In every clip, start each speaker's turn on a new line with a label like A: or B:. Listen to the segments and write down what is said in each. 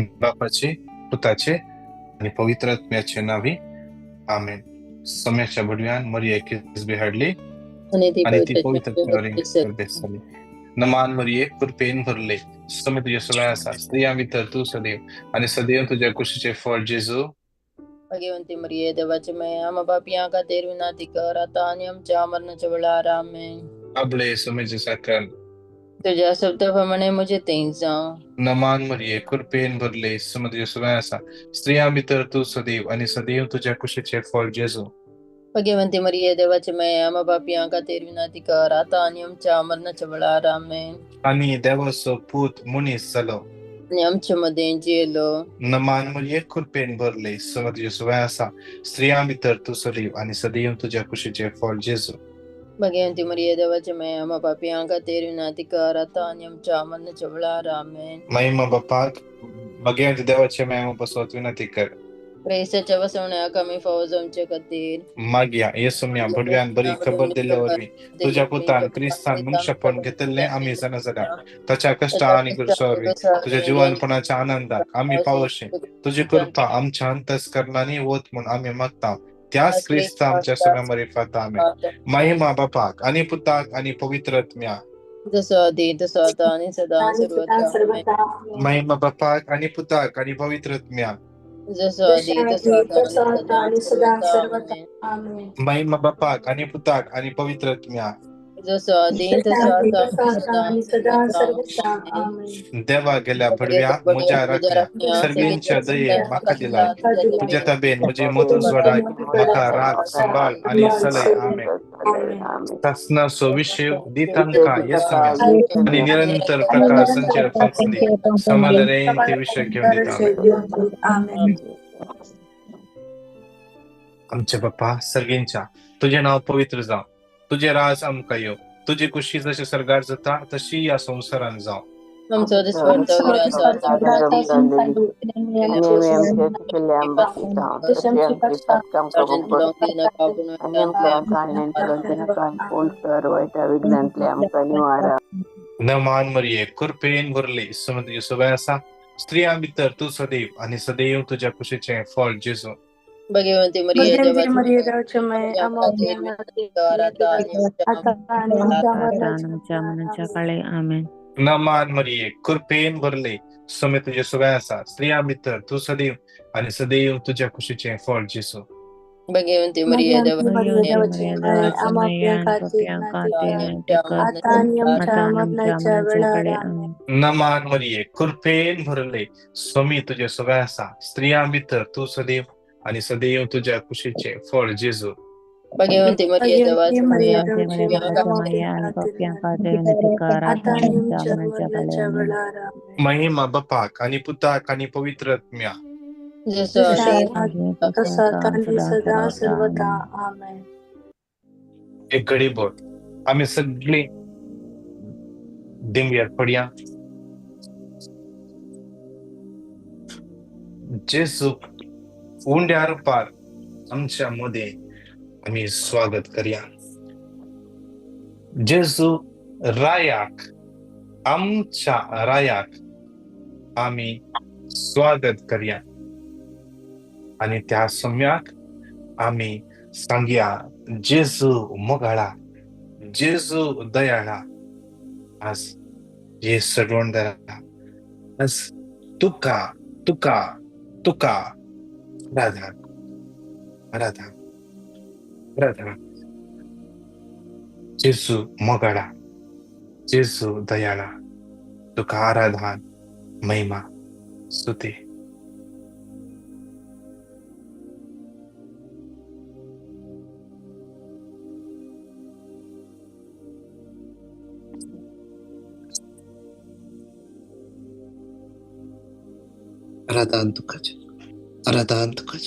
A: बापाचे पुताचे आनी पवित्र आत्म्याचे नांवी आमेन. सम्याच्या भुरग्यान मरियेक किसबी हाडली
B: आणि
A: आनी ती पवित्र आत्म्यावरी. नमान मरिये, कृपेन भरले, स्वामी तुझ्या सगळ्या आसा, स्त्रियां भितर तूं सदैव आनी सदैव तुज्या कुशीचें फळ जेजू.
B: भगवंती मरिये, देवाची माया, आम्हा पापियां खातीर विनंती कर आता आणि आमच्या मरणाच्या वेळार. आमेन.
A: आपले स्वामीचे साकर
B: तुझ्या शब्दाप्रमाणे म्हजे थंय जावं.
A: नमान मरिये, कृपेन भरले, स्वामी तुझ्या सगळ्या आसा, स्त्रियां भितर तूं सदैव आनी सदैव तुज्या कुशीचें फळ जेजू.
B: भगवंती मरिये, देवाची माया, आम्हा पापियां खातीर विनंती कर आता आणि आमच्या मरणाच्या वेळार. आमेन.
A: आनी देवाचो पूत मनीस जालो
B: आनी आमचे मदें जियेलो.
A: नमान मरिये, कृपेन भरले, स्वामी तुझ्या सगळ्या आसा, स्त्रियां भितर तूं सदैव आनी सदैव तुज्या कुशीचें फळ जेजू.
B: भगवंती मरिये, देवाची माया, आम्हा पापियां खातीर विनंती कर आता आणि आमच्या मरणाच्या वेळार. आमेन.
A: महिमा बापाक. भगवंती देवाचे माया पसवत विनंती कर.
B: क्रिस्ताच्या वसवण्याक आमी फावो जावचे खातीर.
A: मागया. येसुम्या भडव्यान बरी खबर दिल्ले वरवीं तुज्या पुतान क्रिस्तान मनुष्यपण घेतिल्लें आमी जाणा जाल्या. ताच्या कश्टा आनी क्रुसा वरवीं तुज्या जिवनपणाच्या आनंदाक आमी पावोशे. तुजी कृपा आमच्या अंतस्करणांनी वत म्हूण आमी मागता, त्याच क्रिस्ता आमच्या सगळ्या मरिफात. आमेन. महिमा बापाक आनी पुताक आनी पवित्र आत्म्याक.
B: जसो आदी तसो आता आणि सदा सर्वत्र.
A: महिमा बापाक आनी पुताक आनी पवित्र आत्म्याक.
B: जसो आदी तसो आता आणि सदा सर्वत्र.
A: महिमा बापाक आनी पुताक आनी पवित्र आत्म्याक.
B: जसो आदी तसो आता आणि सदा सर्वत्र.
A: देवा गेल्या भडव्या म्हज्या राखण्या सर्गींच्या दये म्हाका दिलाय. तुज्या ताबेन म्हजी मत उजवाडाय, म्हाका राख सांबाळ आनी चलय. आमेन. सासणाचो विशेव दी तांकां येसम्या आनी निरंतर प्रकाश संचेर फांकून दी. समाधान ते विशय घेवन दिता. आमेन. आमचे बाप्पा सर्गींच्या, तुजें नांव पवित्र जावं, तुजें राज आमकां येवं, तुजी कुशी जशी सर्गार जाता तशी ह्या संवसारान जावं.
B: आमचो दिसपडतो
A: नमान मरिये, कृपेन भरले, सुमती सगळें आसा, स्त्रियां भितर तूं सदैव आनी सदैव तुज्या कुशीचें फळ जेजू.
B: भगवंती मरिये, देवाची माया, आम्हा
C: मरणाच्या काळे. आमेन.
A: नमान मरिये, कृपेन भरले, स्वामी तुझे सगळें आसा, स्त्रियां भितर तूं सदैव आनी सदैव तुज्या कुशीचें फळ जेजू.
B: भगवंती मरिये, देवाची
C: माया.
A: नमान मरिये, कृपेन भरले, स्वामी तुझे सगळें आसा, स्त्रियां भितर तूं सदैव आनी सदैव तुज्या कुशीचें फळ जेजू.
B: भगवंती मरिये, देवाची माया.
A: महिमा बापाक आनी पुताक आनी पवित्र आत्म्याक.
B: जसो
D: सदा सर्वदा. आमेन.
A: एक घडी बोल आमी सगळी दिमयार पडया. जेजू उंड्या रुपार आमच्या मदें आमी स्वागत करया. जेजू रायाक, आमच्या रायाक आमी स्वागत करया आनी त्या सम्याक आमी सांगया, जेजू मोगाळा, जेजू दयाळा, आज हे सगळोंदरा आज तुका तुका तुका राधा राधा राधा. जेजू मोगाळा, जेजू दयाळा, तुका आराधन, महिमा, स्तुती. आराधन तुका, आराधन तुका.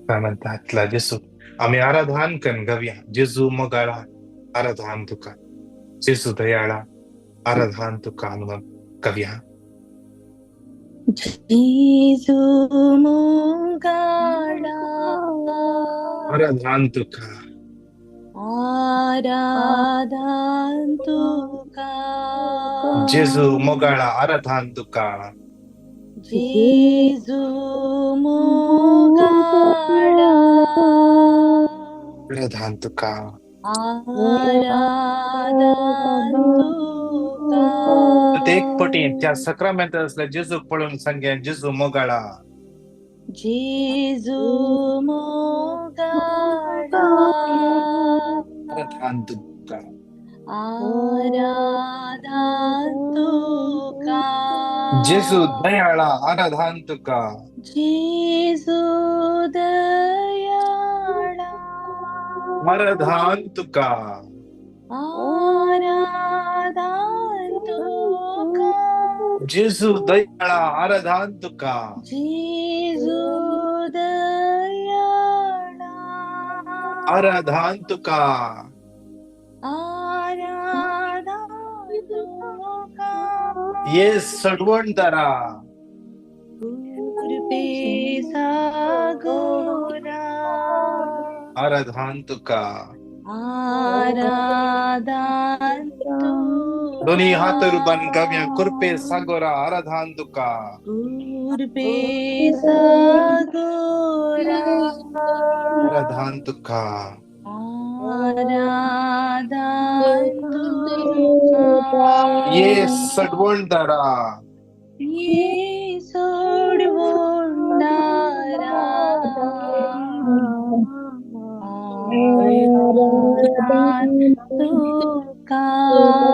A: काय म्हणतात जेजू आमी आराधन करून गावया. जेजू मोगाळा, आराधन तुका, जेजू दयाळा, आराधन तुका म्हणून गावया.
C: जेजू मोगाळा,
A: आराधन तुका,
D: आराधन तुका.
A: जेजू मोगाळा आराधन तुका.
D: जेजू मोगाळा
A: आराधन तुका.
D: आराधन तुका.
A: एक पटी त्या सक्रामेंत असल्या जेजूक पळोवन सांगे जेजू मोगाळा.
D: जेजू मोगाळा
A: आराधन तुका.
D: आराधन तुका.
A: जेजू दयाळा आराधन तुका.
D: जेजू दयाळा
A: आराधन तुका.
D: आराधन तुका.
A: जेजू दयाळा आराधन तुका.
D: जेजू दयाळा
A: आराधन तुका.
D: आराधन तुका.
A: ये सडवणदारा
D: कृपे सागोरा
A: आराधन तुका.
D: आराधन तुका.
A: दोन्ही हात रुबान गावया कृपे सागोरा आराधन तुका.
D: कृपे सागोरा
A: आराधन तुका.
D: आराधन तुका.
A: ये सडवणदारा
D: ये सोडवणदारा आराधन तुका.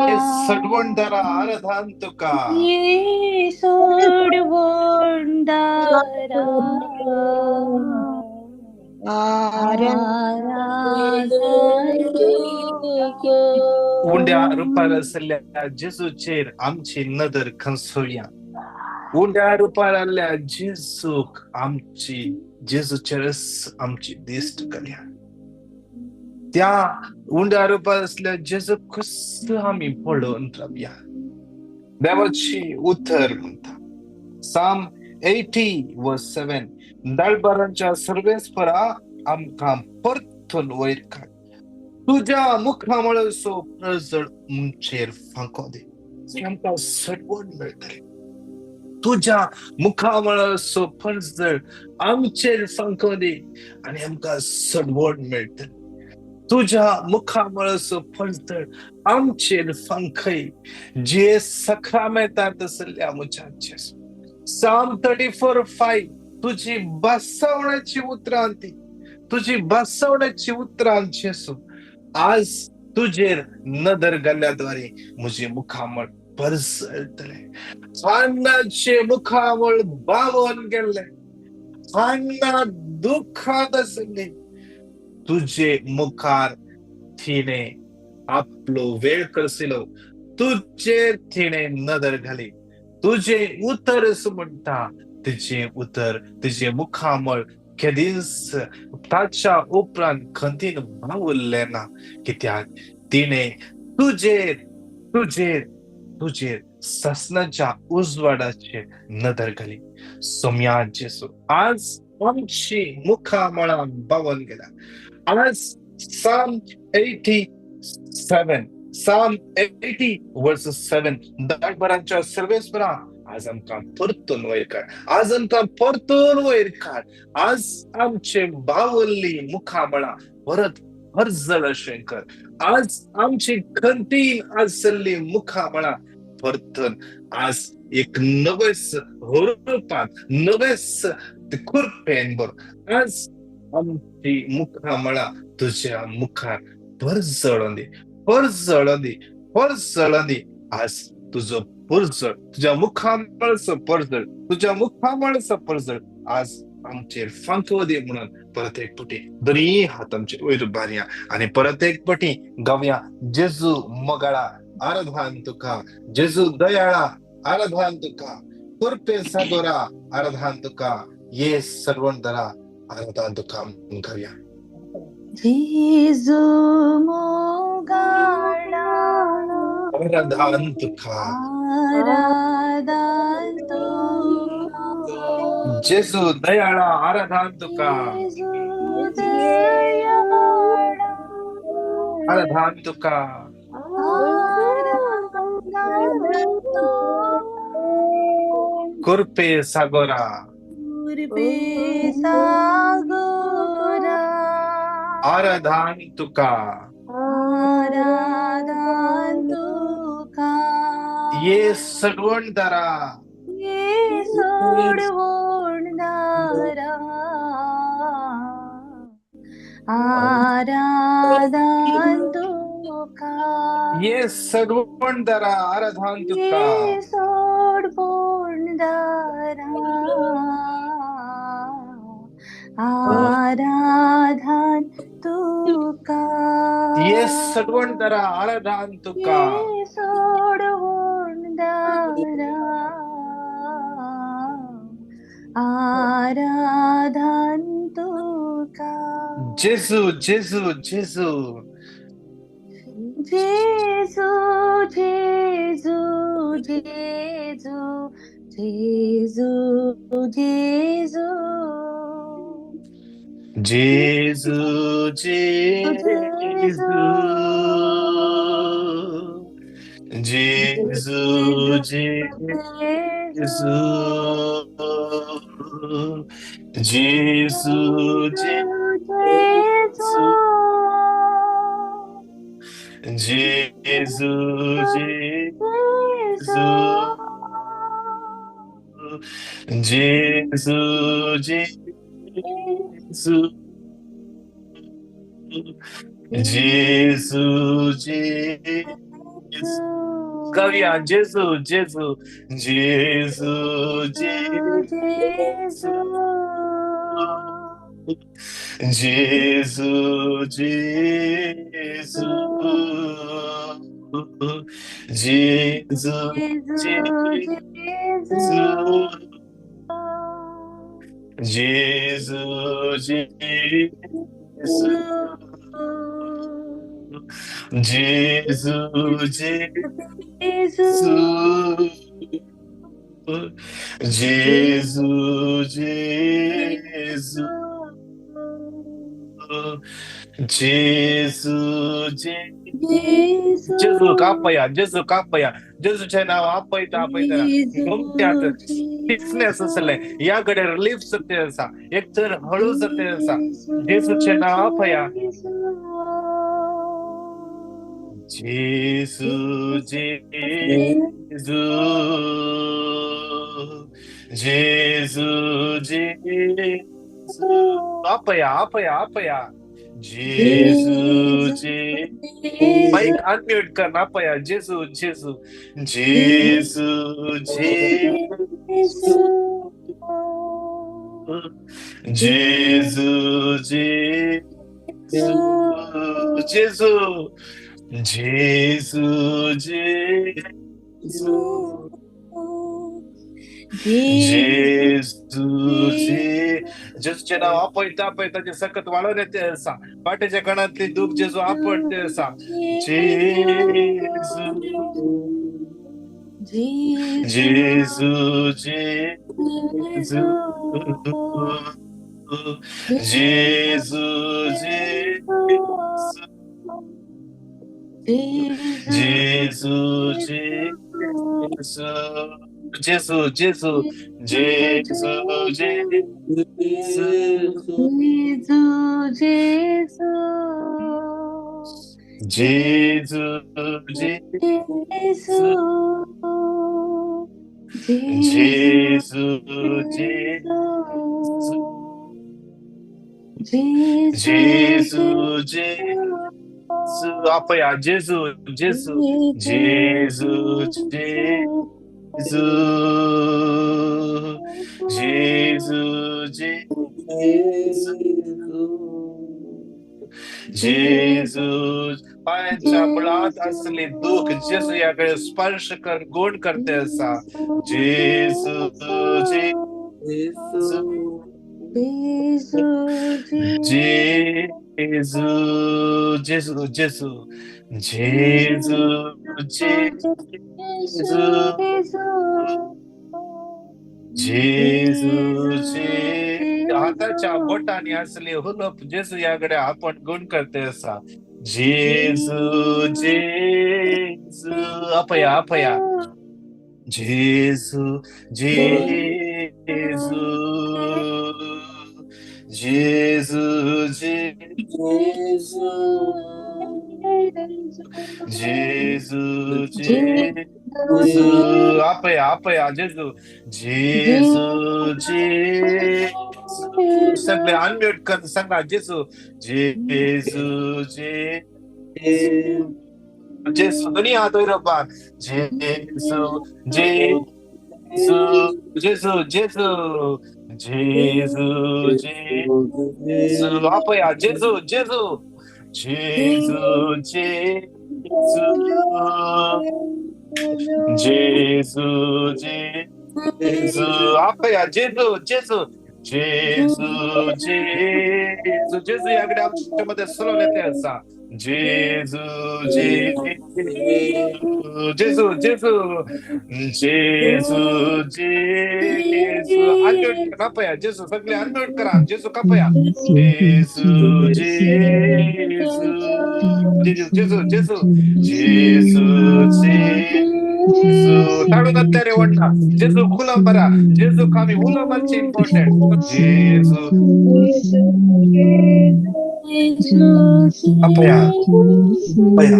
A: ये सडवणदारा आराधन तुका.
D: ये सोडवणदारा आराधन तुका.
A: उंड्या रुपार आसल्या जेजूचेर आमची नदर खंसोवया. उंड्या रुपार आसल्या जेजूक आमची जेजूचेरच आमची दिश्ट घालया. त्या उंड्या रुपार आसल्या जेजूकच आमी पळोवन रावया. देवाची उतर म्हणटा साम 80:7 दळबरांच्या सर्वेस्परा आमकां परतून वयर काड. तुज्या मुखामळचो प्रजळ आमचेर फांको दी, आमकां सडवण मेळटली. तुज्या मुखामळचो प्रजळ आमचेर फांको दी आनी आमकां सडवण मेळटली. तुज्या मुखामळचो प्रजळ आमचेर फांकय जे सक्रामेंतांत आसल्या म्हज्या जेजू. साम 34:5 तुझी बसवण्याची उतरां ती, तुझी बसवण्याची उतरां जेजू आज तुजेर नदर घाल्ल्याद्वारे म्हजें मुखामळ परजळटलें. हान्नाचें मुखामळ बावन गेल्लें, हान्ना दुखांत आसली. तुजे मुखार तिणें आपलो वेळ करसिलो, तुजेर तिणें नदर घाली. तुजें उतर म्हणटा तुजें उतर तुजें मुखामळ केदींच ताच्या उपरांत खंतीन बावुरलें ना. कित्याक तिणें तुजेर तुजेर तुजेर सासणाच्या उजवाडाचेर नदर घाली. सोम्या जेजू आज आमची मुखामळां बावन गेल्या. आज साम 87 साम 80:7 दाटभरांच्या सर्वेस्परा आज आमकां परतून वयर काड. आज आमकां परतून वयर काड. आज आमचे बावल्ली मुखामळां परत परजळ अशें कर. आज आमची खंतीन आसल्ली मुखामळां परतून आज एक नवेच रुपान नवेच कृपेन बर आज आमची मुखामळां तुज्या मुखार परजळून दी, परजळून दी, परजळून दी. आज तुजो परजळ तुज्या मुखामळचो परजळ तुज्या मुखामळचो परजळ आज आमचेर फांको दी म्हणून परत एक पटी दोनी हात आमचे वयर उबारया आनी परत एक पटी गावया जेजू मोगाळा आराधन तुका, जेजू दयाळा आराधन तुका, कृपे सागोरा आराधन तुका, ये सर्वणधरा आराधन तुका गावया.
D: जेजू मोगाळा
A: आराधन तुका,
D: आराधन तुका,
A: जेजू दयाळा आराधन तुका,
D: जेजू दयाळा
A: आराधान तुका कुरपे सागोरा आराधान तुका ये सगवणदारा
D: आराधन तुका
A: ये सगवणदारा आराधान तुका
D: ये सोडवणदारा आराधन तुका
A: ये सगवणदारा आराधान तुका
D: ये सोडवणदारा आराधन तुका
A: जेजू जेजू जेजू
D: जेजू जेजू जेजू जेजू जेजू
A: जेजू जेजू जेजू जेजू जेजू जेजू जेजू जेजू जेजू जेजू जेजू गाऊया जेजू जेजू जेजू जेजू जेजू जेजू जेजू जेजू जेजू जेजू जेजू जेजू जेजू जेजू जेजू कापया जेजू कापया जेजूचे नाव आपयता आपयतना गोमत्यात स्टिफनेस आसले या कडे रिलीफ जाता आसा एक तर हळू जाता आसा जेजूचे नाव आपया जेजू जेजू जेजू जेजू आपया आपया आपया जेजू जे माइक अनम्यूट कर आपया जेजू जेजू जेजू जेजू जेजू जेजू जेजू जेजू जेजू जेजू जेजूचे नाव आपयता आपयता जे सकत वाळोवन येते आसा पाट्याच्या कणांतली दूख जेजू आपटते आसा जेजू जेजू जेजू जेजू जेजू जेजू जेजू जेजू जेजू जेजू जेजू जेजू जेजू जेजू जेजू आपया जेजू जेजू जेजू जेजू जेजू जेजू जेजू पायांच्या मुळात असले दुःख जेजू याकडे स्पर्श कर गुण करते असा जेजू जेजू जेजू जेजू जेजू जेजू जेजू जेजू हाताच्या बोटांनी असले हुलप जेजू ह्या कडे आपण गुण करते आसा. जेजू जेजू आपया आपया जेजू जेजू जेजू जेजू जेजू जेजू आपया आपया जेजू जेजू जेजू. सगळे अनम्यूट कर सांगा जेजू जेजू जेजू जेजू दोन्ही हात वयर रोपान जेजू जेजू जेजू जेजू जेजू जेजू आपया जेजू जेजू जेजू जेजू जेजू जेजू आपया जेजू जेजू जेजू जेजू जेजू ह्या कडे आमच्या मध्ये सलोन येते आसा. जेजू जेजू जेजू जेजू जेजू जेजू अनम्यूट कापया जेजू सगळे अनम्यूट करा जेजू कापया जेजू जेजू जेजू जेजू जेजू जेजू जेजू ताडून रे वडला जेजू खुला बरा जेजू कामी उलो मारचे इम्पॉर्टंट जेजू आपया आपया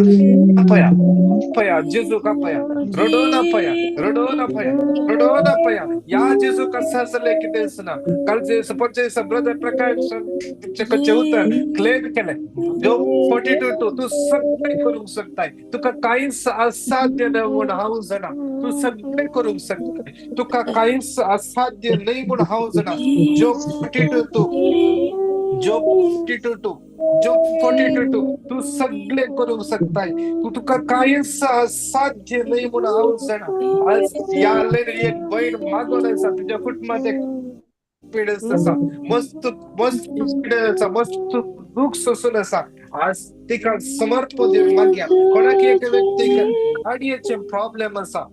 A: आपया आपया जेजू कापया रडोन आपया रडोन आपया रडोन आपया या जेजू कसं असले कितें ना काल जे सपोज ब्रदर प्रकाश कच्चे उतर क्लेम केले जो 42 तू सगळे करूंक शकताय तुका कांयच असाध्य न्हय म्हूण हांव जाणा. तू सगळे करूंक शकताय तुका कांयच असाध्य न्हय म्हूण हांव जाणा. जो 42 जो 42 जो 42 तू सगळे करूंक शकताय तू तुका कांयच असाध्य न्हय म्हूण हांव जाणा. आज ह्या एक बयण मागोन आसा तुज्या कुटुंबात एक पिडेस्त आसा मस्त मस्त पिडेस्त आसा मस्त दुःख सोसून आसा. आज तिका समर्पण दिवन मागया कोणाक एक व्यक्तीक गाडयेचे प्रॉब्लेम आसा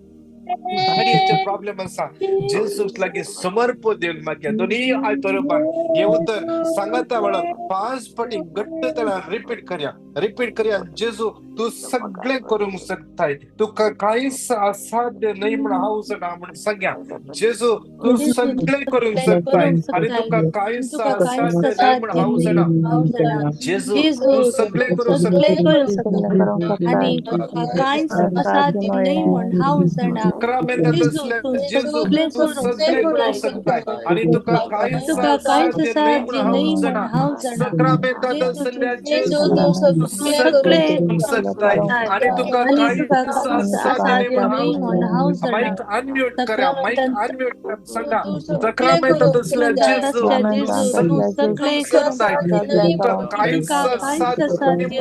A: गाडयेचे प्रॉब्लेम आसा जेजूक लागीं समर्पण दिवन मागया. दोन्ही हात बरोबर हे उतर सांगता वेळार 5 पटी घट्ट त्याला रिपीट करया रिपीट करया. जेजू तू सगळे करूंक शकताय तुका कांयच असाध्य न्हय म्हूण हांव जाणा म्हूण सांगया. जेजू तू सगळे करूंक शकताय आनी तुका कांयच असाध्य न्हय म्हूण हांव जाणा. जेजू तू सगळे करूंक शकताय
D: आनी तुका कांयच असाध्य न्हय म्हूण हांव जाणा.
A: जेजू तू सगळे करूंक शकताय आनी तुका कांयच असाध्य न्हय म्हूण हांव जाणा. सक्रामेंतांत आसल्या जेजू तू सगळे करूंक शकताय आनी तुका कांयच असाध्य न्हय म्हूण हांव. मायक अनम्यूट करा मायक अनम्यूट करा सांगा सक्रामेंतांत आसल्या जेजू तू सगळे शकताय तुका कांयच असाध्य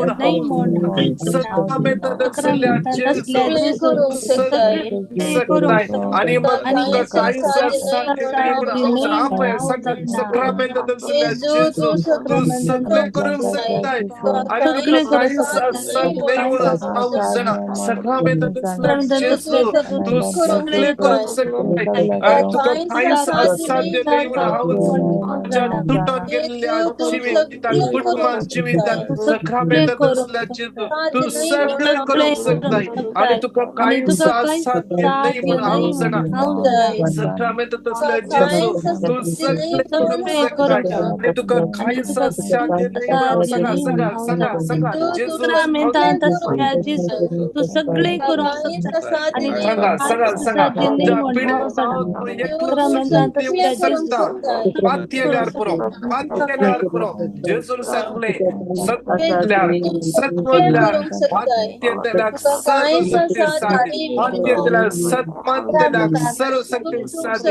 A: न्हय म्हूण हांव. सक्रामेंतांत आसल्या जेजू तू सगळे शकताय आणि मग तुका कांयच असाध्य न्हय म्हूण हांव जाणा. आपया सक्रामेंतांत आसल्या जेजू तू सगळे करूंक शकताय आणि तुका कांयच असाध्य न्हय म्हूण हांव जाणा. सक्रामेंतांत आसल्या जेजू तू सगळे करूंक शकताय आणि तुका कांयच असाध्य न्हय म्हूण हांव जाणा. तुटोन गेल्ल्या जिवितान कुटुंबान जिवितान सक्रामेंतांत आसल्या जेजू तू सगळे करूंक शकताय आणि तुका कांयच असाध्य न्हय म्हूण हांव जाणा. सक्रामेंतांत आसल्या जेजू तू सगळे करूंक शकताय आणि तुका कांयच असाध्य न्हय म्हूण हांव. सांगा सांगा सांगा सांगा जेजू
D: सक्रामेंतांत आसल्या जेजू तू सगळे करूंक शकता आनी
A: सांगा सांगा सांगा
D: न्हय
A: ज्या
D: म्हूण हांव
A: पिडेस्त
D: जाणा.
A: तू एकलोच
D: सक्रामेंतांत
A: शक्ती
D: आसल्या
A: दिवंक
D: जेजू
A: शकता हात केल्यार पुरो हात केल्यार पुरो जेजून सांगले सगल्यार सत्मल्यार हात सर्व शक्ती साध्य हात सत्मंतल्याक सर्व शक्ती साध्य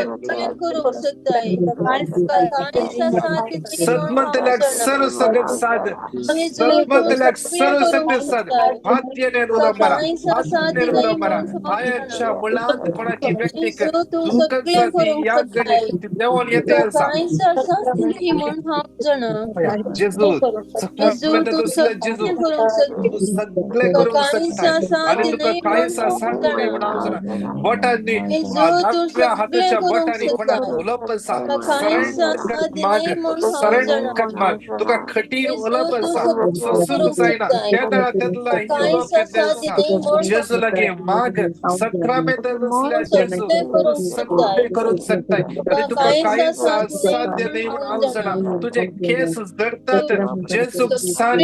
A: सत्मंतल्याक सर्व सगळं साध्य सत्मंतल्याक सगळ्याक सर्व शक्ती आसा. हात येणे उलो मारा, हात येणे उलो मारा. पांयाच्या मुळांत कोणाची व्यक्तीक दुखत आसा ती ह्या घडये ती देंवोन येते आसा. जेजू सक्रामेंतांत आसल्या जेजू तूं सगळें करूंक शकता आनी तुका कांयच असाध्य न्हय म्हूण हांव जाणा. बोटांनी दाव्या हाताच्या बोटांनी कोणाक उलोवप आसा, सरेंडर कर माग, सरेंडर कर माग. तुका कठीण उलोवप आसा, सोंसूंक जायना, तेदळा तेदळा ही उलोवप येते आसा. जेजू लागीं माग. सक्रामेंतांत आसल्या जेजू तूं सगळें करूंक शकता आनी तुका कांयच असाध्य न्हय म्हूण हांव जाणा. तुजे केस जडतात, जेजूक सांग,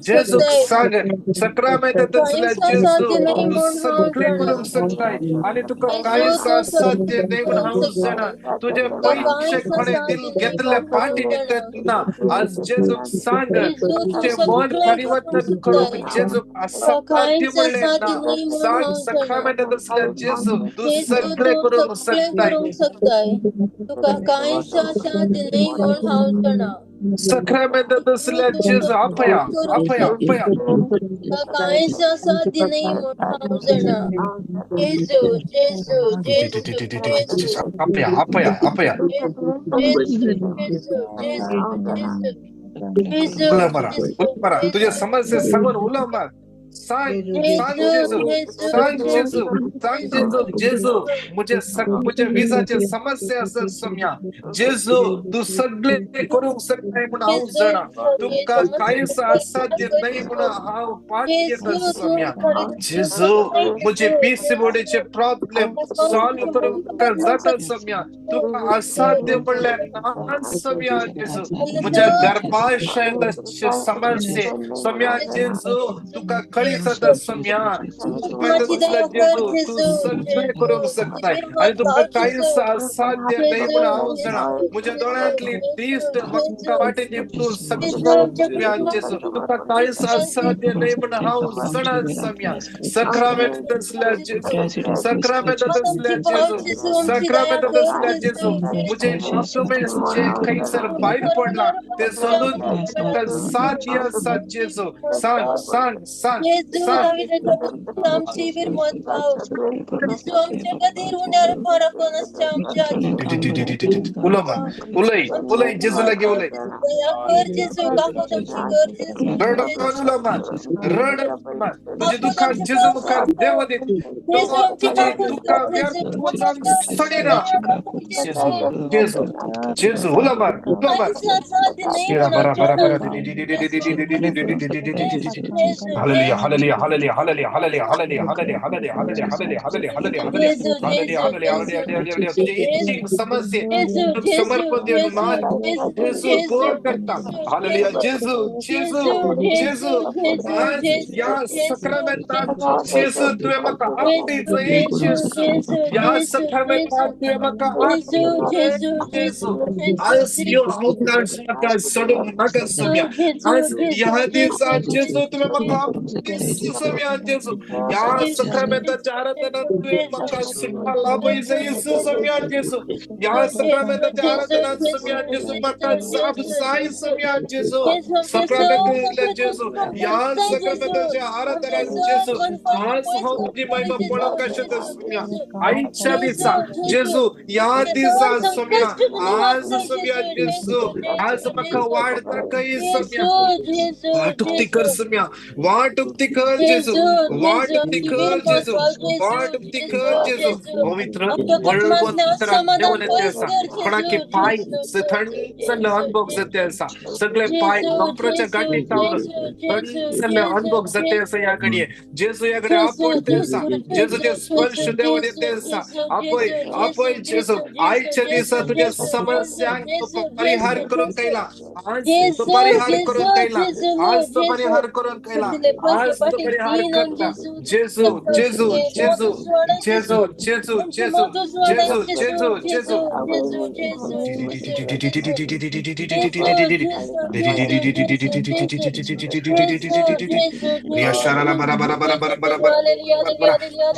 A: जेजूक सांग. सक्रामेंतांत आसल्या जेजू तूं सगळें करूंक शकता आनी तुका कांयच असाध्य न्हय म्हूण हांव जाणा. तुजे पयशे कोणें दिल घेतले पाटी दितात ना, आज जेजूक सांग. तुजें मन परिवर्तन करूंक जेजूक असाध्य म्हणलें ना. सांग, सक्रामेंतांत आसल्या जेजू तूं सगळें करूंक शकता. सक्रामेंतांत आसल्या जेजू आपया आपया आपया. आपया आपया आपया. उलो मारा, उलो मारा. तुज्या समस्या सांगून उलो मार. सांग, सांग जेजू, सांग जेजू, सांग जेजू. जेजू मुझे विजाचे समस्या आसा सोम्या. जेजू तूं सगळें करूंक शकता म्हूण हांव जाणा. तुका कांयच असाध्य न्हय म्हूण हांव पाटयेता सोम्या. जेजू म्हजे पीसीओडीचे प्रॉब्लेम सॉल्व करूंक तुका जाता सोम्या. तुका असाध्य म्हणल्यार ना सोम्या. जेजू म्हज्या गर्भाशयाचे समस्ये सोम्या जेजू तुका कळीत जाता सोम्या. जेजू तूं सगळें करूंक शकता आनी तुका कांयच असाध्य न्हय म्हूण हांव जाणा. म्हज्या दोळ्यांतली दिश्ट म्हाका वाटेची तूं सगळ्या जेजू तुका कांयच असाध्य न्हय म्हूण हांव जाणा सोम्या. सक्रामेंतांत आसल्या जेजू, सक्रामेंतांत आसल्या जेजू, सक्रामेंतांत आसल्या जेजू म्हजे डॉक्युमेंट्स जे खंयसर भायर पडला ते सोदून तुका साध्य आसा जेजू. सांग, सांग, सांग, सांग. उलो मार, उलय, उलय जेजू लागीं उलय. रडून उलो मार, रड मार. तुजें दुखां जेजू मुखार देव दी. तो तुजी दुखां व्यर्थ वचूंक सोडिना. जेजू, जेजू, जेजू. उलो मार, उलो मार. बरा बरा बरा. Hallelujah, hallelujah, hallelujah, hallelujah, hallelujah, hallelujah, hallelujah, hallelujah, hallelujah, hallelujah, hallelujah, hallelujah, hallelujah, hallelujah, hallelujah, hallelujah. तुझे इच्छिक समस्ये समर्पण देऊन माग. जेजू गोड करता. हालेलुया. जेजू, जेजू, जेजू. आज ह्या सक्रामेंतांत जेजू तुवें म्हाका आपयचो जेजू. ह्या सक्रामेंतांत तुवें म्हाका आपयचो जेजू. आज ह्यो अवकाश म्हाका सोडूंक नाका सोम्या. आज ह्या दिसा जेजू तुवें म्हाका आपयचो सोम्या. जेजू ह्या सक्रामेंताच्या आराधनात तुवें म्हाका सुटका लाभयचो येसू सोम्या. जेजू ह्या सक्रामेंताच्या आराधनात सोम्या जेजू म्हाका जाप जाय सोम्या. जेजू सक्रामेंतांतल्या जेजू ह्या सक्रामेंताच्या आराधनात जेजू आज हांव तुजी महिमा पळोवंक शकता सोम्या. आयच्या दिसा जेजू ह्या दिसा सोम्या, आज सोम्या जेजू आज म्हाका वाट दाखय सोम्या. वाट उक्ती कर सोम्या, वाट उक्ती कर जेजू, वाट उक्ती कर जेजू, वाट उक्ती कर जेजू. पवित्र बळवंतरा देवन येते आसा. कोणाकी पांय थंड जाल्लो अनुभव जाते आसा. सगळे पांय डॉक्टराच्या गांठी तावरून थंड जाल्ले अनुभव जाते आसा. ह्या घडये जेजू ह्या घडये आपवडते आसा. जेजूचे स्पर्श देवन येते आसा. आपय, आपय जेजू. आयच्या दिसा तुज्या समस्यांक तूं परिहार करूंक कैला. आज तूं परिहार करूंक कैला. आज तूं परिहार करूंक कैला. आज आज तो परिहार करता. जेजू जेजू जेजू जेजू जेजू जेजू जेजू जेजू जेजू.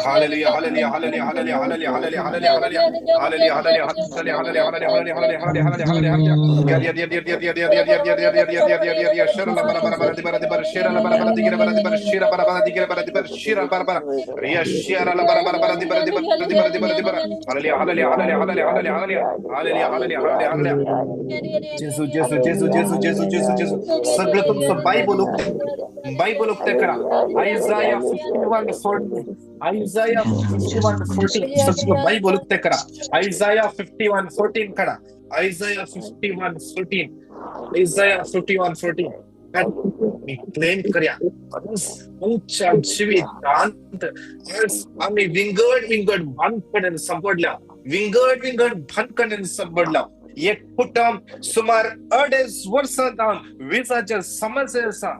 A: Hallelujah, hallelujah, hallelujah, hallelujah, hallelujah, hallelujah, hallelujah, hallelujah, hallelujah, hallelujah, hallelujah, hallelujah, hallelujah, hallelujah, hallelujah, hallelujah, hallelujah. जेजू जेजू जेजू जेजू जेजू जेजू जेजू. सगळं तुमचं बायबल उघडं, बायबल उघडं करा. आयझाया 51:14, आयझाया 51:14. सगळं बायबल उघडं करा. आयझाया 51:14 काढा. आयझाया 51:14, आयझाया 51:14. मी क्लेम करया आमच्या जिवितांत आज आम्ही विंगड विंगड भानगडीन सांपडल्या, विंगड विंगड भानगडीन सांपडला. एक कुटुंब सुमार 2.5 वर्सां जावन विजाच्या समस्या आसा.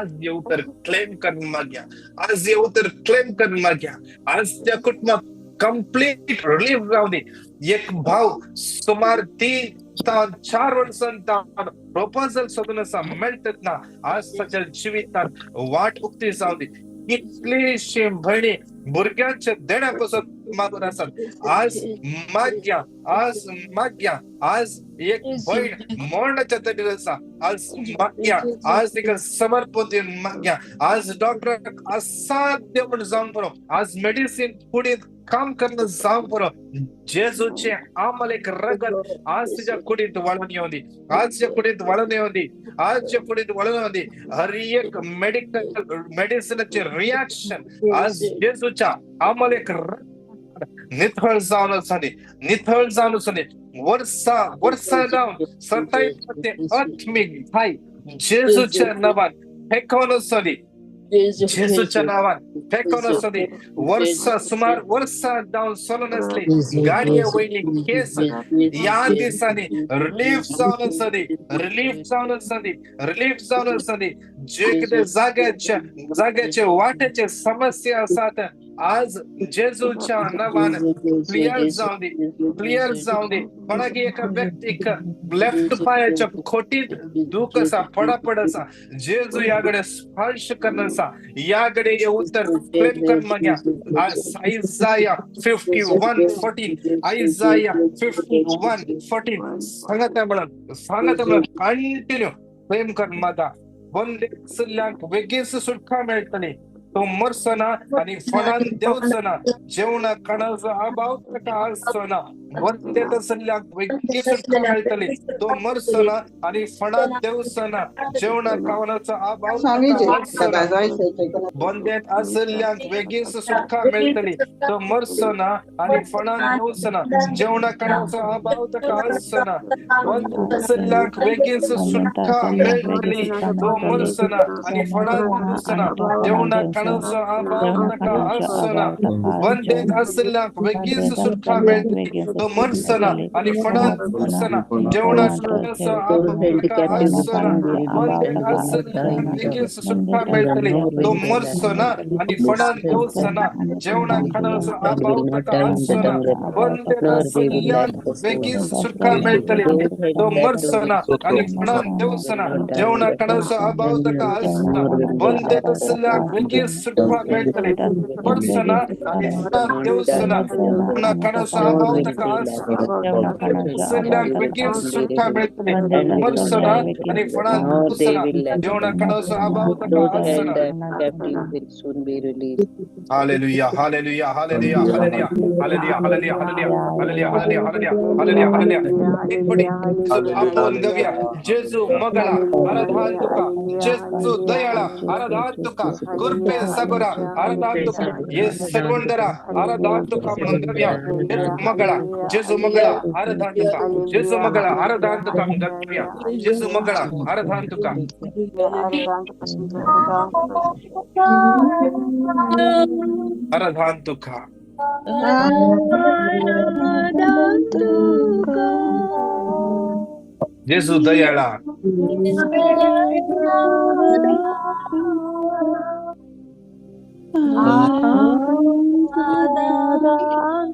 A: आज हे उतर क्लेम करून मागया, आज हे उतर क्लेम करून मागया. आज त्या कुटुंबाक कंप्लीट रिलीफ जावं दी. एक भाव सुमार 3-4 वर्सां जावन प्रपोजल सोदून आसा, मेळटत ना. आज ताच्या जिवितांत वाट उक्ती जावं दी. कितलीशी भयणी भुरग्यांच्या देण्या पासून मागून आसात. आज मागया, आज मागया. आज एक भयण मरणाच्या तडीर आसा. आज मागया, आज तिका समर्पण दिवन मागया. आज डॉक्टराक असाध्य म्हूण जावंक पुरो. आज मेडिसीन कुडींत काम करणं जावंक पुरो. जेजूचे आम्हाला एक रगत आज तुझ्या कुडीत वाळून येऊ दे, आज तुझ्या कुडीत वाळून येऊ दे, आज तुझ्या कुडीत वाळून येऊ दे. हर एक मेडिकल मेडिसिनचे रिॲक्शन आज जेजूच्या आम्हाला एक रगत निथळ जावन आसा, निथळ जावन आसा. वर्सा वर्सा जावन सतायता ते आत्मीक भाई जेजूच्या नावान फेकोन आसा, जेजूच्या नावान फेकोन आसा. वर्सा सुमार वर्सा जावन चलून आसली गाडये वयली केस ह्या दिसांनी रिलीफ जावन आसा, रिलीफ जावन आसा, रिलीफ जावन आसा. जे कितें जाग्याचे जाग्याचे वाटेचे समस्या आसात आज जेजूच्या नावान क्लियर जावं दी, क्लियर जावं दी. कोणाक एका व्यक्तीक लेफ्ट पायाच्या खोटीत दूख आसा, पडापड आसा, जेजू ह्या कडेन स्पर्श करून आसा. ह्या कडेन हे उत्तर क्लेम करून मागया. आयझाया 51:14, आयझाया 51:14. सांगता म्हणून, सांगता म्हणून कंटिन्यू क्लेम करून मागा. बंद आशिल्ल्यांक बेगीन सुटका मेळटली. तो मरचो ना आनी फणान देंवचो ना, जेवणा खाणाचो अभाव ताका आसचो ना. बंदेत आशिल्ल्यांक बेगीन सुटका मेळटली. तो मरचो ना आनी फणान देंवचो ना, जेवणा खाणाचो अभाव ताका आसचो ना. बंदेत आशिल्ल्यांक बेगीन सुटका मेळटली. तो मरचो ना आनी फणान देंवचो ना, जेवणा खाणाचो अभाव ताका आसचो ना. बंदेत आशिल्ल्यांक बेगीन सुटका मेळटली. तो मरचो ना आनी फणान देंवचो ना, जेवणा खाणाचो अभाव ताका आसचो ना. बंदेत आशिल्ल्यांक बेगीन सुटका मेळटली. तो मरचो ना आनी फणान देंवचो ना, जेवणा खाणाचो अभाव ताका आसचो ना. बंदेत आशिल्ल्यांक बेगीन सुटका मेळटली. तो मरचो ना आनी फणान देंवचो ना, जेवणा खाणाचो अभाव ताका आसचो ना. बंदेत आशिल्ल्यांक बेगीन सुटका मेळटली. तो मरचो ना आनी फणान देंवचो ना, जेवणा खाणाचो अभाव ताका आसचो ना. बंदेत आशिल्ल्यांक बेगीन सुटका मेळटली. मरचो ना आनी फणान देंवचो ना, जेवणा खाणाचो अभाव ताका आसचो ना. आशिल्ल्यांक बेगीन सुटका मेळटली. मरचो ना आनी फणान देंवचो ना, जेवणा खाणाचो अभाव ताका आसचो ना. Hallelujah, hallelujah, hallelujah, hallelujah, hallelujah, hallelujah, hallelujah, hallelujah, hallelujah, hallelujah, hallelujah. एकपटी आपण गाऊया. जेजू मगळा आराधान तुका, जेजू दयाळा आराधान तुका, कृपे सागरा आराधान तुका, ये सर्वंदरा आराधान तुका म्हणून गाऊया. जेजू मगळा, जेजू मगळा आराधान तुका, जेजू मगळा आराधान तुका म्हणून गाऊया. जेजू मगळा आराधान तुका. आराधान तुका. जेजू दयाळा.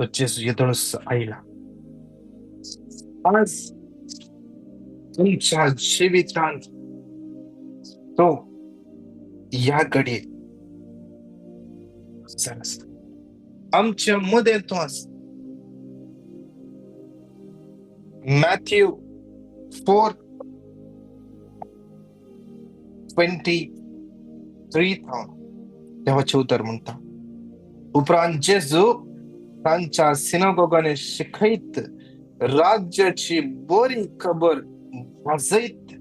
A: तो जेजू येदोळच आयला. आज तुमच्या जिवितांत तो ह्या घडयेक आसा, आमच्या मदें तो आसा. मॅथ्यू 4:23 थावन देवाचें उतर म्हणटा, उपरांत जेजू तांच्या सिनागोगांनी शिकयत राज्याची बरी खबर वाजयत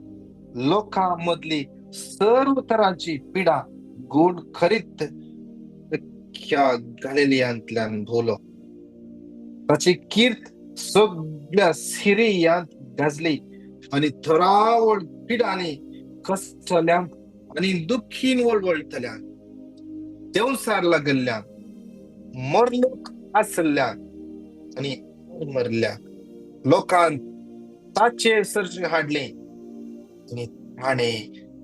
A: लोकां मदली सर्व तरांची पिडा गूण करीत अख्ख्या गालिलियांतल्यान भोवलो. ताची कीर्त सगळ्या सिरियांत गाजली आनी थरावळ पिडांनी कश्टल्यांक आनी दुख्खीन वळवळटल्यांक, देंवसार लागल्ल्यांक, मरलोक आसल्ल्यांक आनी मरल्ल्यांक लोकांक ताचे सरशी हाडले आनी ताणें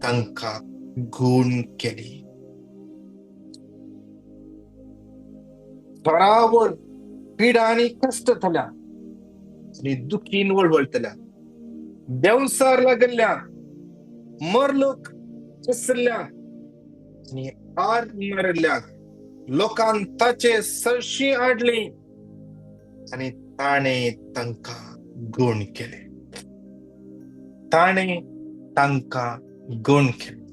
A: तांकां गूण केली. थरावळ पिडा आनी कश्टतल्या आनी दुखीन वळवळटल्या, देंवसार लागल्ल्या, मरलोक आसल्ल्या आनी आर मारिल्ल्या लोकांक ताचे सरशी हाडले आनी ताणें तांकां गूण केले. ताणें तांकां गूण केले.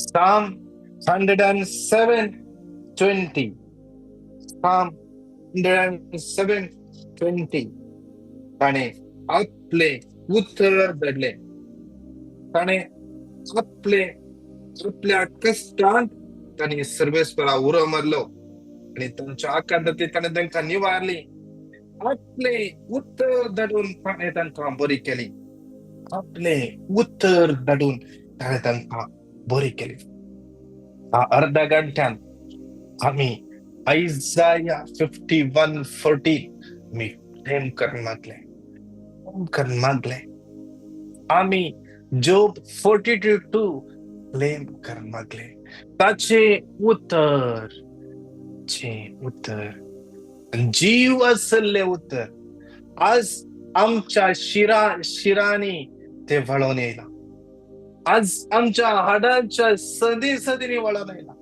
A: Psalm 107:20. Psalm 107:20. ताणें आपले उतर धाडले, ताणें आपले आपल्या कश्टांत ताणें सर्वेस्परा उरो मारलो आनी तांच्या आकांतांत ताणें तांकां निवारली. आपले उतर धाडून ताणें तांकां बरी केली. आपले उतर धाडून ताणें तांकां बरी केली. अर्धा घंट्यान आमी आयजाया 51:14 आमी प्रेम करून मागले, प्रेम करून मागले. आमी जोब 42:2 प्रेम करून मागले. ताचे उतर, चे उतर जीव आसल्ले उतर आज आमच्या शिरा शिरांनी ते वळोवन येयला. आज आमच्या हाडांच्या सदी सदींनी वळोवन येयला.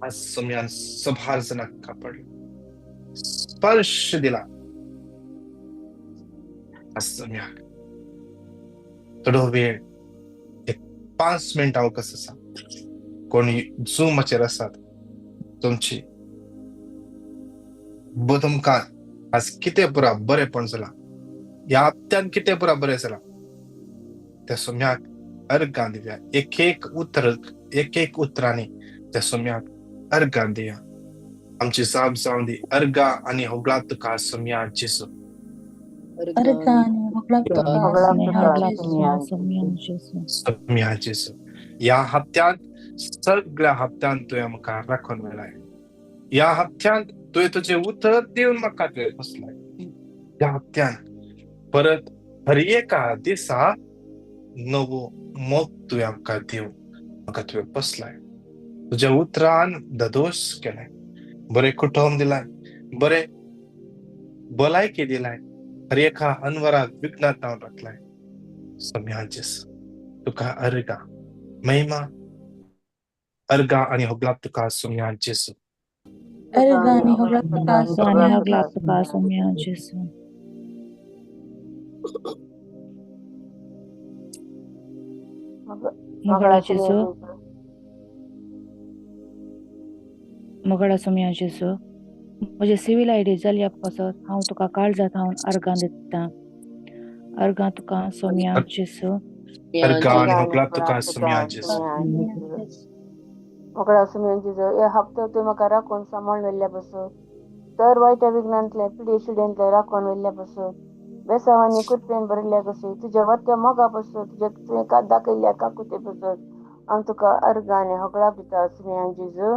A: आज सोम्यान सभार जणांक कापडलो, स्पर्श दिला. आज सोम्याक थोडो वेळ, एक 5 मिनटां अवकाश आसा. कोण झुमाचेर आसात तुमची तुमकां आज कितें पुरा बरेंपण जालां, ह्या हप्त्यान कितें पुरा बरें जालां, त्या सोम्याक अर्गां दिवया. एक एक उतर, एक एक उतरांनी त्या सोम्याक अर्गां दिया. आमची जाप जावन दी. अर्गां आनी होगळा तुका सोम्या जेजू. सोम्या जेजू. ह्या हप्त्यांत, सगळ्या हप्त्यांत तुवें आमकां राखून मेळ्ळाय. ह्या हप्त्यांत तुवें तुजें उतर दिवन म्हाका तुवें बसलाय. ह्या हप्त्यांत परत हर एका दिसा नवो मोग तुवें आमकां दिवन म्हाका तुवें बसलाय. तुज्या उतरान ददोश केलाय, बरें कुटुंब दिलाय, बरें भलायकी दिलाय, हर एका अनवराक विघ्नांत हांव राखलाय. सोम्या जेजू तुका अर्गां, महिमा, अर्गां आनी होगळाप तुका सोम्या जेजू.
C: मोगळा जेजू, मोगळा सोम्या जेजू, म्हजे सिवील आयडी जाल्या पासत हांव तुका काळजांत हांव अर्गां दिता. अर्गां तुका सोम्या जेजू.
A: अर्गां आनी होगळाप तुका सोम्या जेजू.
E: मोगळा सोम्या जेजू, ह्या हप्त्याक तुवें म्हाका राखून सांबाळून व्हेल्ल्या पासत, तर वायट्या विघ्नांतले पिडे शिडेंतले राखून व्हेल्ल्या पासत, बेसांवांनी कृपेन भरिल्ल्या कशी तुज्या वत्या मोगा पासत, तुज्या तुवें दाखयल्ल्या काकुते पासत हांव तुका अर्गां आनी होगळाप दिता सोम्या जेजू.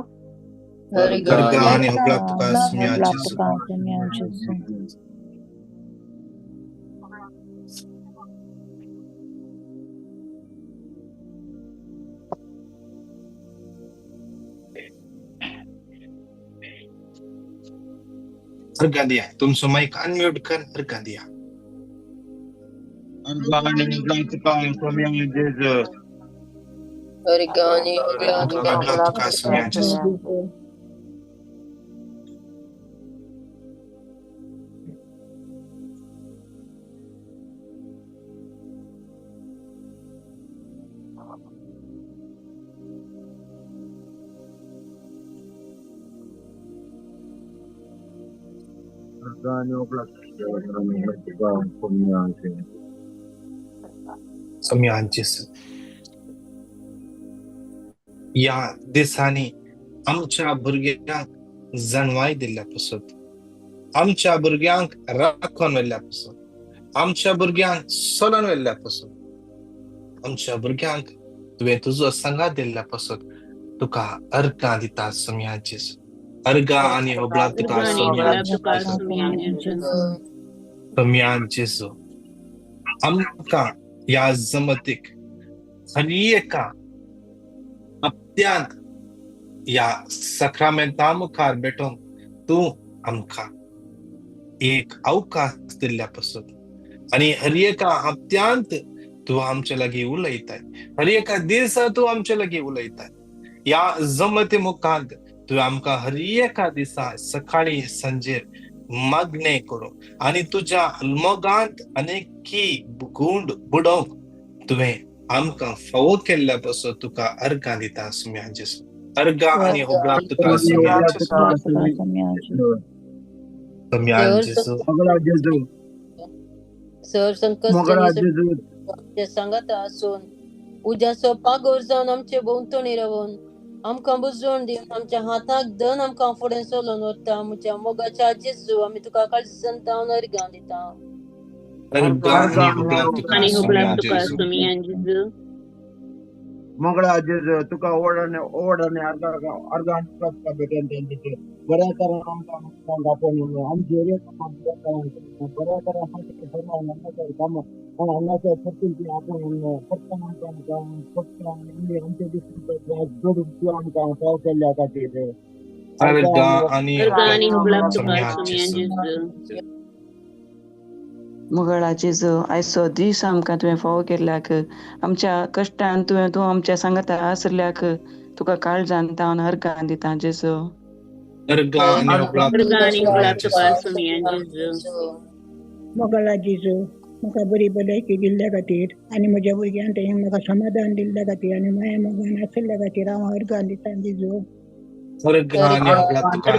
A: अर्गां आनी होगळाप तुका सोम्या जेजू. अर्गां दिया, तुमचो मायक अनम्यूट कर, अर्गां दिया.
F: अर्गां आनी होगडाक तुका सोम्या जेजू.
B: अर्गां आनी होगडाक
A: होगडाक तुका सोम्या जेजू. सोम्या जेजू, ह्या दिसांनी आमच्या भुरग्यांक जाणवाय दिल्ल्या पासत, आमच्या भुरग्यांक राखून व्हेल्ल्या पासत, आमच्या भुरग्यांक सोलोन व्हेल्ल्या पासत, आमच्या भुरग्यांक तुवें तुजो सांगात दिल्ल्या पासत तुका अर्गां दिता सोम्या जेजू. अर्गां आनी होबळाक तुका सोम्या जेजू. सोम्या जेजू, आमकां ह्या जमतीक हर एका हप्त्यांत ह्या सक्रामेंता मुखार भेटोवंक तूं आमकां एक अवकाश दिल्ल्या पासून आनी हर एका हप्त्यांत तूं आमचे लागीं उलयताय, हर एका दिसा तूं आमचे लागीं उलयताय. ह्या जमती मुखांत तुवें आमकां हर एका दिसा सकाळी सांजेर मागणें करूंक आनी तुज्या मोगांत अनेकी गुंड बुडोवंक तुवें आमकां फावो केल्ल्या पासून तुका अर्गां दिता सोम्या जेजू. अर्गां आनी होबळाक तुका सोम्या जेजू. सोम्या जेजू.
B: सर संकश्ट सांगाता आसून उज्याचो पागोर जावन आमचे भोंवतणी रावन आमकां बुजवण दिवन आमच्या हाताक धन आमकां फुडें चलोवन व्हरता. आमच्या मोगाच्या जेजू, आमी तुका काळजान तावन अर्गां दिता.
A: आनी होबळाक तुका सोम्या जेजू.
F: मंगळा जेजू, तुका ओडणे ओडणे अर्गां अर्गां तुका भेटून जेजू. बऱ्या तरान आमकां आपोवन आमची बऱ्या तरान हांगासर परतून ती आपोवन परतून आमकां परतून आमचे जोडून तूं आमकां फाव केल्ल्या खातीर
A: अर्गां आनी होबळाक तुका सोम्या जेजू.
G: मुगळा जेजू, आयचो दीस आमकां तुवें फावो केल्ल्याक, आमच्या कश्टान तुवें तूं आमच्या सांगाता आसल्याक तुका काळजान तावन अर्गां दिता जेजू.
A: अर्गां आनी होबळाक तुका
B: सोम्या जेजू.
H: मोगळा जेजू, म्हाका बरी भलायकी दिल्ल्या खातीर आनी म्हज्या भुरग्यांक तें म्हाका समाधान दिल्ल्या खातीर आनी माया मोगान आशिल्ल्या खातीर हांव अर्गां दिता जेजू.
A: अर्गां आनी होबळाक तुका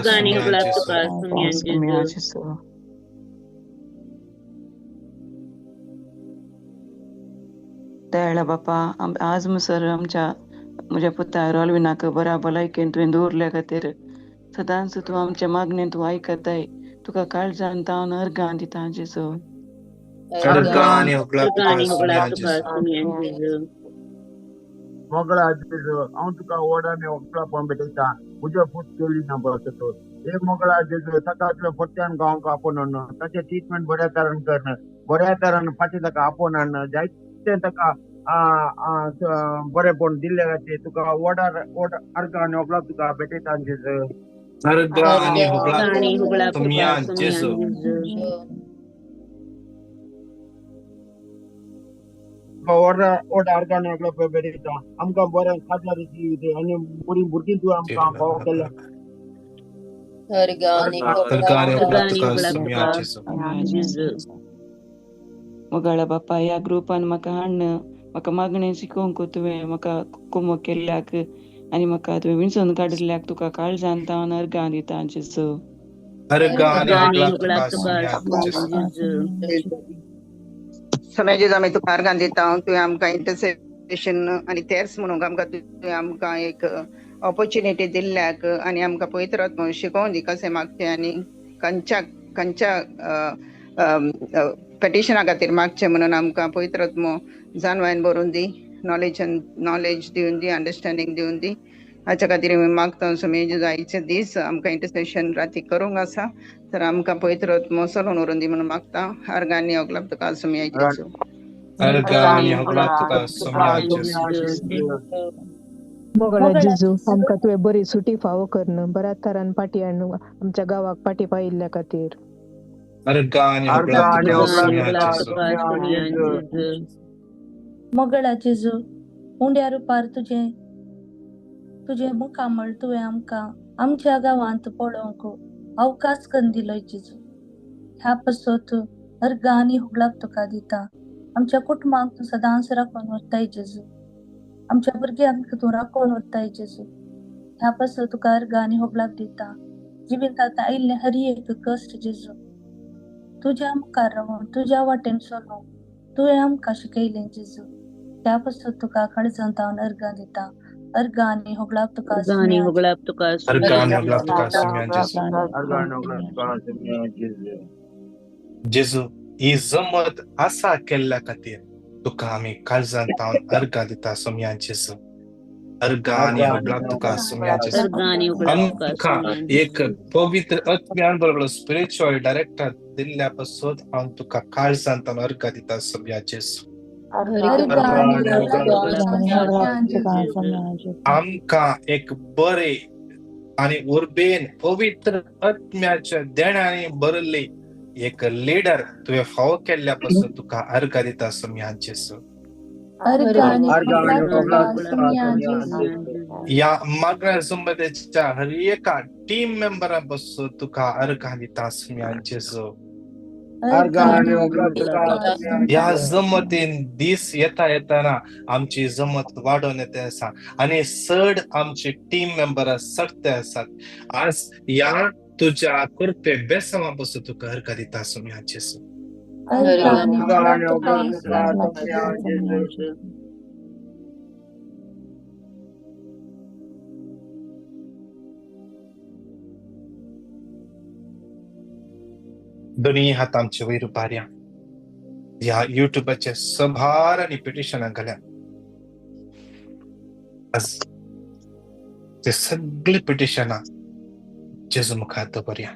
A: सोम्या जेजू.
G: दयाळा बापा, आज मसर आमच्या म्हज्या पुता रोलविनाक बऱ्या भलायकेन तुवें दवरल्या खातीर सदांच तूं आमच्या मागणें तूं आयकताय, तुका काळजान तावन अर्गां दिता जेजू.
A: अर्गां आनी होबळाक तुका सोम्या जेजू.
F: मोगळा जेजू, हांव तुका ओडाने होगळापण भेटयता, म्हज्या पूत केली ना बसतो. हे मोगळा जेजू, ताका तुवें परत्यान गांवक आपोवन हाडून ताचें ट्रिटमेंट बऱ्या तरान कर, बऱ्या तरान फाटीं ताका आपोवन हाडून जायतें ताका बरेंपण दिल्ल्या खातीर तुका ओडार ओड अर्गां आनी होगळाक तुका भेटयता जेजू.
A: अर्गां आनी होबळाक सोम्या जेजू.
F: ओड अर्गां आनी होगळाक भेटयता, आमकां बरें खाजल्यार दी आनी बरीं भुरगीं तूं आमकां फावो केल्या.
B: अर्गां आनी
A: होबळाक तुका सोम्या जेजू.
G: मोगाळा बापा, ह्या ग्रुपान म्हाका हाडून म्हाका मागणें शिकोवंक तुवें म्हाका कुमो केल्ल्याक आनी म्हाका तुवें विणसून काडिल्ल्याक तुका काळजान तावन अर्गां दिता जेजू.
A: अर्गां आनी होबळाक तुका सोम्या जेजू.
I: सोम्या जेजू, आमी तुका अर्गां दिता. तुवें आमकां इंटरसेशन आनी तेर्स म्हणूंक आमकां तुवें आमकां एक ऑपोर्चुनिटी दिल्ल्याक आनी आमकां पवित्र आत्मो शिकोवन दी कशें मागचें आनी खंयच्या खंयच्या पेटिशना खातीर मागचें म्हणून आमकां पवित्र आत्मो जाणवायन भरून दी, नॉलेज नॉलेज दिवन दी, अंडरस्टँडींग दिवन दी. हाच्या खातीर आमी मागता सोम्या जेजू, आयचे दीस आमकां इंटरसेशन राती करूंक आसा तर आमकां पवित्र आत्मो चलोवन व्हरून दी म्हणून मागता. अर्गांनी होगडाक तुका सोम्या जेजू.
A: अर्गां आनी होगडाक तुका सोम्या जेजू.
J: मोगळा जेजू आमकां तुवें बरी सुटी फावो करून बऱ्या तरान पाटी हाडून आमच्या गांवाक पाटी पायिल्ल्या खातीर.
D: मोगळा जेजू उंड्या रुपार तुजें तुजें मुखामळ तुवें आमकां आमच्या गांवांत पळोवंक अवकाश करून दिलो जेजू. ह्या पासत अर्गां आनी हुगळाक तुका दिता. आमच्या कुटुंबाक तूं सदांच राखून व्हरताय जेजू. आमच्या भुरग्यांक तूं राखून व्हरताय जेजू. ह्या पासत तुका अर्गां आनी होगळाक दिता. जिवितांत आयिल्लें हर एक कश्ट जेजू तुज्या मुखार रावून तुज्या वाटेन चलून तुवें आमकां शिकयलें जेजू. त्या पासत तुका काळजांत हांव अर्गां दिता. अर्गां आनी होगळाक तुका.
A: जेजू ही जमत आसा केल्ल्या खातीर तुका आमी काळजांत हांव अर्गां दिता सोमया जेजू. अर्गां आनी होगळाक तुका सोमया जेजू. आमकां एक पवित्र आत्म्यान बरोबर स्पिरिच्युअल डायरेक्टर दिल्ल्या पासून हांव तुका काळजांत हांव अर्गां दिता सोमया जेजू. आमकां एक बरे आनी उर्बेन पवित्र आत्म्याच्या देणांनी भरिल्ली एक लिडर तुवें फावो केल्ल्या पासून तुका अर्गां दिता सोमया जेजू. ह्या मागण्या जमतेच्या हर एका टीम मेंबरा पासून तुका अर्गां दिता सोमया जेजू. ह्या जमतीन दीस येता येताना आमची जमत वाडोवन येता आसा आनी चड आमची टीम मेंबरां चडते आसात. आज ह्या तुज्या कृपे बेसांवा पासून तुका अर्गां दिता सोमया जेजू. दोन्ही हात आमचे वयर उबारया. ह्या युट्यूबाचे सभार आनी पिटिशनां घाल्या. आज ते सगळी पिटिशनां जेजू मुखार दवरया.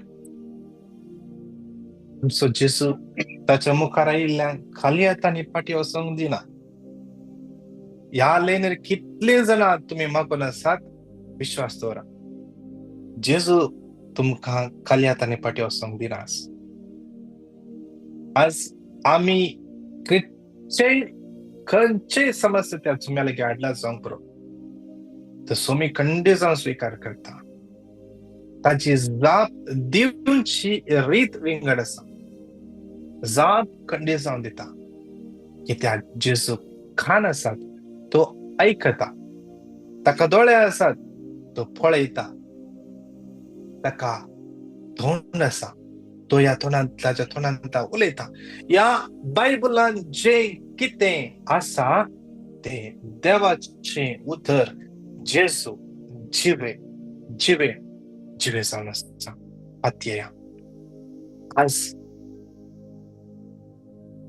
A: आमचो जेजू ताच्या मुखार आयिल्ल्यान खाली हातांनी फाटीं वचोंक दिना. ह्या लायनीर कितले जाणां तुमी मागून आसात विश्वास दवरा, जेजू तुमकां खाली हातांनी फाटीं वचोंक दिना. आज आमी खंयचेय समस्या त्या सुम्या लागीं हाडला जावंक पुरो, तर सोमी खंडे जावन स्विकार करता. ताची जाप दिवची रीत विंगड आसा. जाप खंडे जावन दिता कित्याक जेजू खान आसात तो आयकता, ताका दोळे आसात तो पळयता, ताका तोंड आसा तो ह्या तोंडांत ताच्या तोंडांत उलयता. ह्या बायबलान जें कितें आसा तें देवाचें उतर जेजू जिवे जिवे जिवे जावन आसा. आतया आज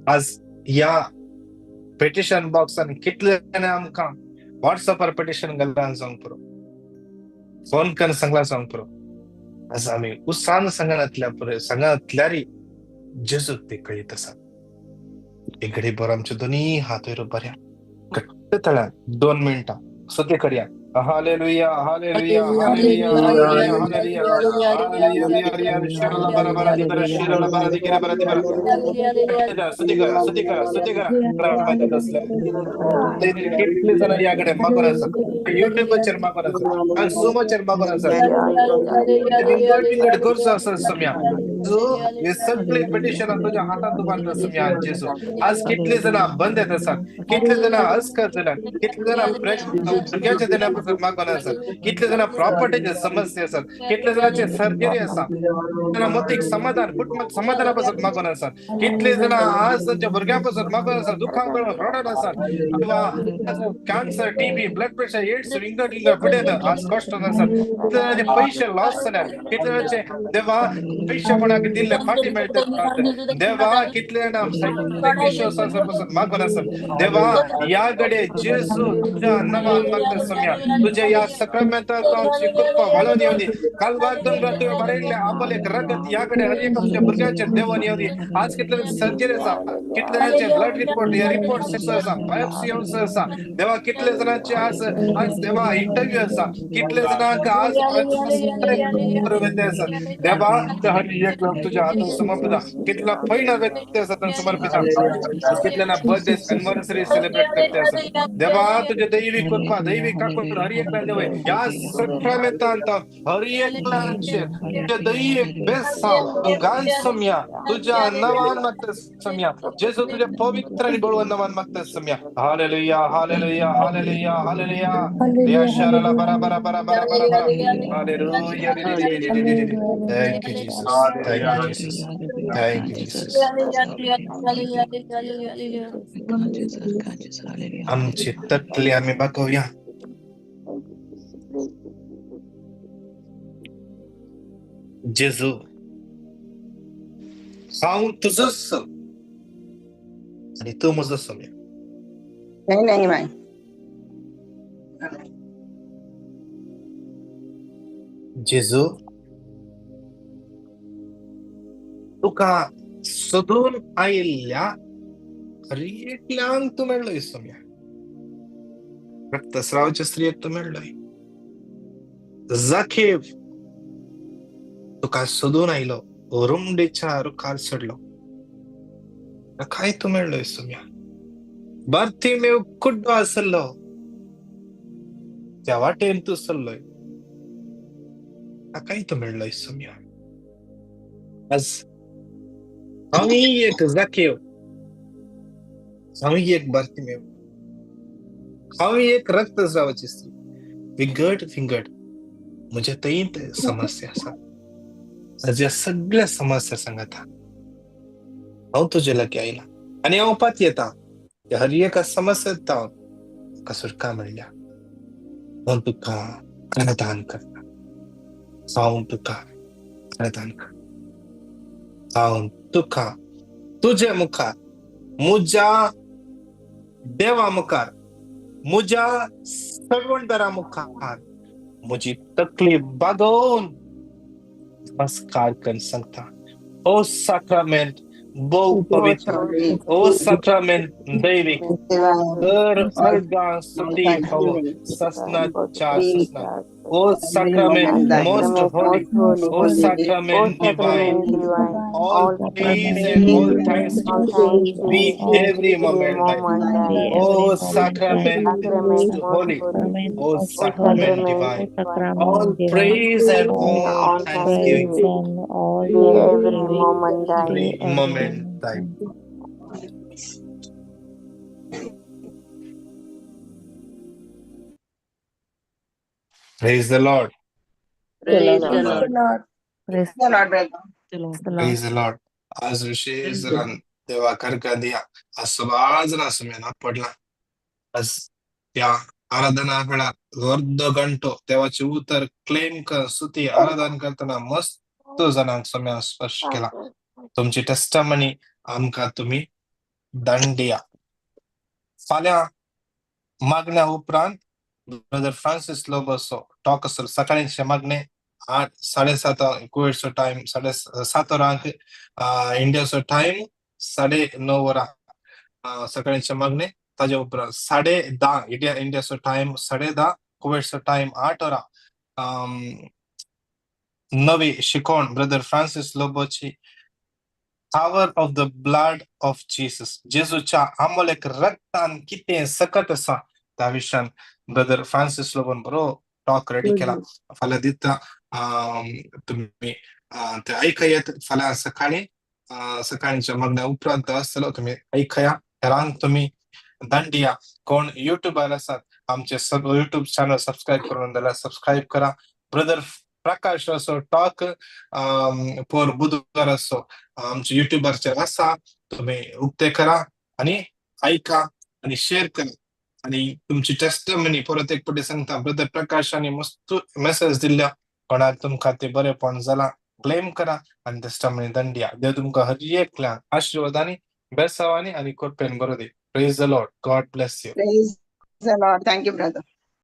A: आज ह्या पिटिशन बॉक्सान कितले जाणां आमकां वॉट्सएपार पिटिशन घालून जावंक पुरो, फोन करून सांगला जावंक पुरो. आज आमी उत्साहान सांगनातल्या सांगनातल्यारी जेजूक ते कळीत आसात. एक घडी भर आमचे दोनी हात वयर बऱ्या घट्ट तळ्यान 2 मिनटां सत्य करया. Hallelujah hallelujah hallelujah hallelujah hallelujah. कितले जाणां ह्या कडेन मागून आसा, युट्यूबाचेर मागून आसा, झुमाचेर मागून आसा, विंगड विंगड गरजो आसा सम्या. हे सगळे पिटिशनां तुज्या हातांत उबारता सम्या जेजू. आज कितले जाणां बंद येत आसात, कितले जाणां अस्कर जाल्यात, कितले जाणां भुरग्याच्या देण्या पासून मागून आसात, कितले जाणां प्रॉपर्टीचे समस्या आसात, कितले जाणांचे सर्जरी आसा, मतीक समाधान कुटुंबाक समाधाना पासून मागून आसात, कितले जाणां आज तांच्या भुरग्यां पासून मागून आसात, दुखां करून रडत आसात, किंवा cancer, TB, blood pressure, AIDS विंगड विंगड पिडेन आज कश्ट आसात. कितले जाणांचे पयशे लॉस जाल्यात, कितले जाणांचे देवा पयशे कोणाक दिल्ले फाटी मेळटात देवा, कितले जाणां पासून मागून आसात देवा. ह्या घडये जेजू तुज्या नांवान मागता सम्या, तुझ्या ह्या सक्रामेंतांत आमची कृपा वाळून येवनी. कालवार दोंगरार तुवें बरयल्लें आमोलेक रगत ह्या कडेन हर एक आमच्या भुरग्यांचेर देंवन येवनी. आज कितले सर्जरी आसा, कितले जाणांचे ब्लड रिपोर्ट हे रिपोर्ट आसा, बायोप्सी येवन आसा देवा. कितले जाणांचे आज आज देवा इंटरव्यू आसा, कितले जाणांक आज आसा देवा. हर एक लोक तुझ्या हातून समर्पिता. कितला पयला व्यक्ती आसा तांकां समर्पिता. कितले ना बर्थडे एनिवर्सरी सेलिब्रेट करते आसा देवा. तुझे दैवी कृपा दैवी काकूट हर एकल्या देव ह्या सक्रामेंतांत हर एकल्याचेर तुझ्या दैवीक बेसांव गान सम्या तुझ्या नांवान मागता सम्या जेजू, तुझ्या पवित्र आणि बळवंत नांवान मागता सम्या. हालेलुया हालेलुया हालेलुया हालेलुया या शराला बरा बरा बरा बरा बरा बरा. Hallelujah. Thank you Jesus, thank you Jesus, thank you Jesus. आमची तकली आम्ही बागोवया. जेजू, हांव तुजोच आनी तूं म्हजो सम्या.
I: नाही नाही.
A: जेजू, तुका सोदून आयिल्ल्या हर एकल्यांक तूं मेळ्ळोय सम्या. रक्तस्रावाच्या स्त्रियेक तूं मेळ्ळोय. जाखेव तुका सोदून आयलो, रुमडेच्या रुखार चडलो, ताकाय तूं मेळ्ळोय सम्या. बार्थिमेव कुड्डो आसलो, त्या वाटेन तूं चल्लोय, ताकाय तूं मेळ्ळोय सम्या. आज हांवूय एक जाखेव, हांवूय एक बार्थिमेव, हांवूय एक रक्तस्रावाची स्त्री. विंगड विंगड म्हज्या तयींत समस्या आसा. आज ह्या सगळ्या समस्या सांगता हांव तुजे लागीं आयला आनी हांव पातयेता हर एका समस्येत हांव तुका सुटका मेळ्ळ्या. हांव तुका आराधन करता, हांव तुका आराधन करता, हांव तुका तुजे मुखार, म्हज्या देवा मुखार, म्हज्या सर्वणदारा मुखार म्हजी तकली बागोवन नमस्कार करून सांगता. ओ साक्रामेंट भोव पवित्र, ओ साक्रामेंट दैवीक, तर अर्गां स्तुती फावो ससनाच्या ससना. O sacrament most holy, O sacrament divine, all praise and all thanksgiving be every moment thine. O sacrament most holy, O sacrament divine, all praise and all thanksgiving every moment thine. Praise the Lord.
B: Praise the Lord.
C: Praise
I: the Lord, brother.
A: Praise the Lord. आज विशेष जाणान देवा करका दिया. आज सबार जाणां सुमेना पडला. आज त्या आराधना वेळार अर्द घंटो देवाचे उतर क्लेम कर स्तुती आराधन करतना मस्त जाणांक सम्या स्पर्श केला. तुमची टेस्टमनी आमकां तुमी दांडिया. फाल्यां मागण्या उपरांत ब्रदर फ्रांसीस लोबोसो टॉक आसतलो. सकाळींचे मागणे 8 7:30 कुवेटचो टायम, 7:30 वरांक इंडियाचो टायम, 9:30 वरां सकाळींचे मागणे. ताजे उपरांत 10:30 इंडियाचो टायम, 10:30 कुवेटचो टायम, 8 वरां नवी शिकोवण ब्रदर फ्रांसीस लोबोची, power of the blood of Jesus, जेजूच्या आमोलेक रक्तान कितें सकत आसा त्या विशयान ब्रदर फ्रांसीस लोबोन बरो टॉक रेडी केला. फाल्यां दिता, तुमी ते आयकयात. फाल्यां सकाळीं सकाळींच्या मागण्या उपरांत आसतलो, तुमी आयकया. हेरांक तुमी दांडिया. कोण युट्यूबार आसात आमचे युट्यूब चॅनल सबस्क्रायब करून जाल्यार सबस्क्रायब करा. ब्रदर प्रकाश असो टॉक पोर बुधवार असो आमच्या युट्यूबाचेर आसा, तुमी उक्ते करा आनी आयका आनी शेअर करा आनी तुमची टेस्टमनी परत एक फावटी सांगता. ब्रदर प्रकाश आनी मस्त मेसेज दिल्ल्या, कोणाक तुमकां ते बरेपण जाला क्लेम करा आनी टेस्टमनी दंडिया. देव तुमकां हर एकल्यांक आशिर्वाद आनी बेसावानी आनी कृपेन बरो दी. Praise the Lord. God bless you.
I: Praise the Lord. Thank you, brother.